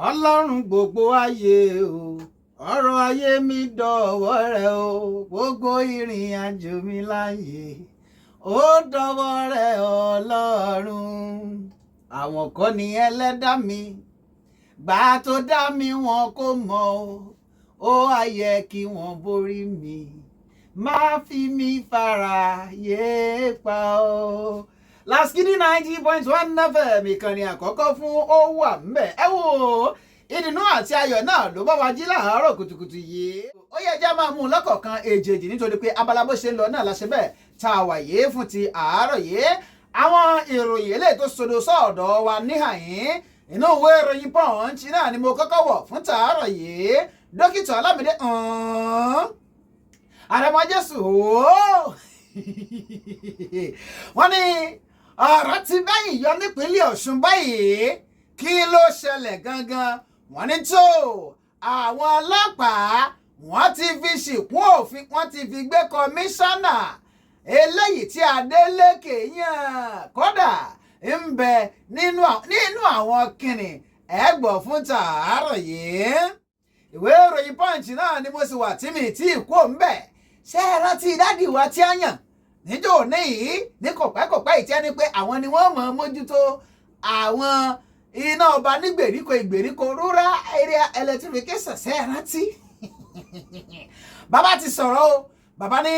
Ọlọ́run gbogbo ayé o, ọ̀rọ̀ ayé mi dọ̀wọ́ rẹ o, gbogbo ìrìn àjò mi láyé, ó dọ̀wọ́ rẹ, Ọlọ́run. Àwọn kọ́ ni ẹlẹ́dá mi, gbà tó dá mi wọn kò mọ̀ o, ó ayẹ kí wọ́n borí mi, má fi mi fara yé pa o. Lasgidi 90.1 FM, ìkànnì àkọ́kọ́ fún ó wà ńbẹ̀. Ẹ wò ó, ìdùnnú àti ayọ̀ náà ló bá wa jí láàárọ̀ kùtùkùtù yìí. Ó yẹ jẹ́ máa mú un lọ́kọ̀ọ̀kan èjèèjì, nítorí pé abala bó ṣe ń lọ náà la ṣe bẹ́ẹ̀ tá a wà yìí fún ti àárọ̀ yìí. Àwọn ìròyìn eléyìí tó sodo sọ́ọ̀dọ̀ wa níhàyín, inú ìwé ìròyìn Punch náà ni mo kọ́kọ́ wọ̀ fún tàárọ̀ yìí. Dókítà Ọlámídé Àrẹ̀mọ Jésù ooo, wọ́n ní ọ̀rọ̀ ti bẹ́yìn yọ nípínlẹ̀ Ọ̀ṣun báyìí. Kí ló ṣẹlẹ̀ gangan? Wọ́n ní tó àwọn ọlọ́pàá, wọ́n ti fi ṣìkún òfin, wọ́n ti fi gbé kọmíṣánná eléyìí tí Adeleke yàn. Kódà ń bẹ nínú àwọn kìnnì ẹgbọ̀ fún tàárọ̀ yìí. Ìwé ìròyìn Punch náà ni mo sì wà tí mi tí ì kú òun bẹ̀. Ṣé ẹ rántí daddy wa tí a yàn níjọ́ òní yìí ní kọ̀pẹ́kọ̀pẹ́ yìí, tí a ní pé àwọn ni wọ́n mọ̀ ọ́n mójútó àwọn iná ọba ní gbèríko ìgbèríko, rural area electrification? Ṣé ẹ rántí? Bàbá ti sọ̀rọ̀ o. Bàbá ní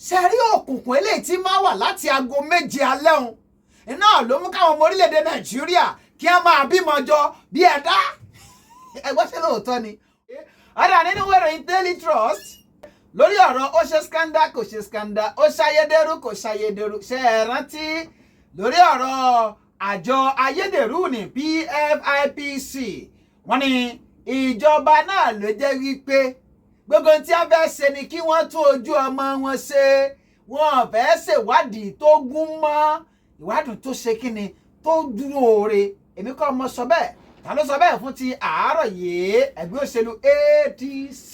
ṣe rí òkùnkùn eléyìí tí máa wà láti aago 7 alẹ́ òun iná ló mú káwọn ọmọ orílẹ̀-èdè Nàìjíríà kí wọ́n máa bímọ jọ bí ẹ̀dá ẹgbọ́n. Ṣe lóòótọ́ ni? Ọ̀dà nínú ìwé ìròyìn Daily Trust, lórí ọ̀rọ̀ ó ṣe scandal, kò ṣe scandal, ó ṣayédèrú, kò ṣayédèrú, ṣe é rántí lórí ọ̀rọ̀ àjọ ayédèrú ní PFIPC? Wọ́n ní ìjọba náà ló jẹ́ wípé gbogbo tí a fẹ́ ṣe ni kí wọ́n tún ojú ọmọ wọn ṣe. Wọ́n fẹ́ ṣèwádìí tó gún mọ́, ìwádìí tó ṣe kíni, tó dúró ore. Èmi kọ́ ọmọ sọ bẹ́ẹ̀, ta ló sọ bẹ́ẹ̀ fún ti àárọ̀ yìí? Ẹgbẹ́ òṣèlú ADC,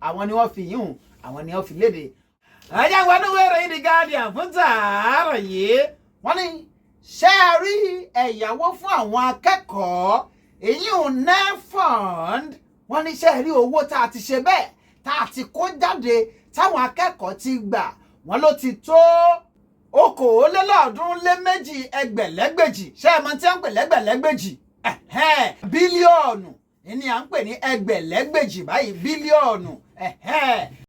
àwọn ni wọ́n fi yíhun, àwọn ni wọ́n fi léde. Ẹjẹ́ ìwádìí ìwé ìròyìn The Guardian fún tàárọ̀ yìí. Wọ́n ní ṣé ẹ rí ẹ̀yáwó fún àwọn akẹ́kọ̀ọ́, èyí ò NELFUND? Wọ́n ní ṣé ẹ rí owó tá a ti ṣe bẹ́ẹ̀, tá a ti kó jáde, táwọn akẹ́kọ̀ọ́ ti gbà, wọ́n ló ti tó 322 ẹgbẹ̀lẹ́gbèjì. Ṣé ẹ mọ̀ tí wọ́n ń pè lẹ́gbẹ̀lẹ́gbèjì? Bílíọ̀nù ní à ń pè ní ẹgbẹ̀lẹ́gbèjì báyìí, bílíọ̀nù.